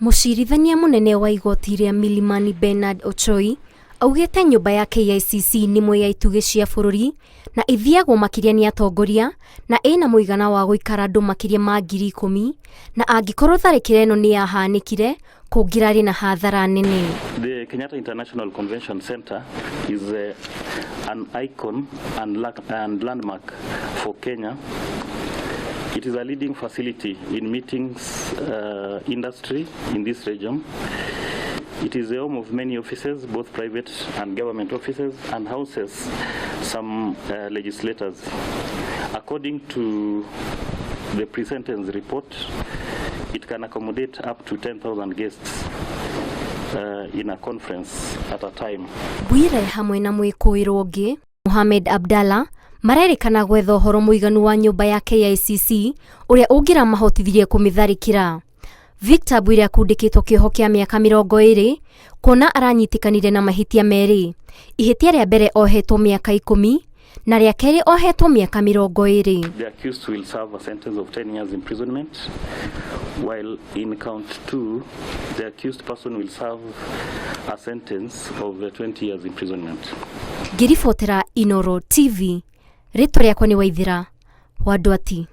Mũcirithania mũnene wa igoti rĩa Milimani Bernard Ochoi augĩte nyũmba ya KICC nĩ ĩmwe ya itugĩ cia bũrũri na ĩthiagwo makĩria nĩ atongoria na ĩna mũigana wa gũikara andũ makĩria ma 10,000 na angĩkorwo tharĩkĩra ĩno nĩ yahanĩkire kũngĩrarĩ na hathara nene. The Kenyatta International Convention Center is an icon and landmark for Kenya. It is a leading facility in meetings industry in this region. It is the home of many offices, both private and government offices, and houses some legislators. According to the pre-sentence report, it can accommodate up to 10,000 guests in a conference at a time. Bwire hamwe na mwĩkũĩrwo ũngĩ Mohamed Abdallah marerĩkana gwetha ũhoro mũiganu wa nyũmba ya KICC ũrĩa ũngĩramahotithirie kũmĩtharĩkĩra. Victor Bwire akundĩkĩtwo kĩoho kĩa mĩaka 20 kuona aranyitĩkanire na mahĩtia merĩ. Ihĩtia rĩa mbere ohetwo mĩaka 10 na rĩa kerĩ ohetwo mĩaka 20. The accused will serve a sentence of 10 years imprisonment, while in count 2, the accused person will serve a sentence of 20 years imprisonment. Ngĩribotera Inoro TV, rĩtwa rĩakwa nĩ Waithĩra wa Ndwati.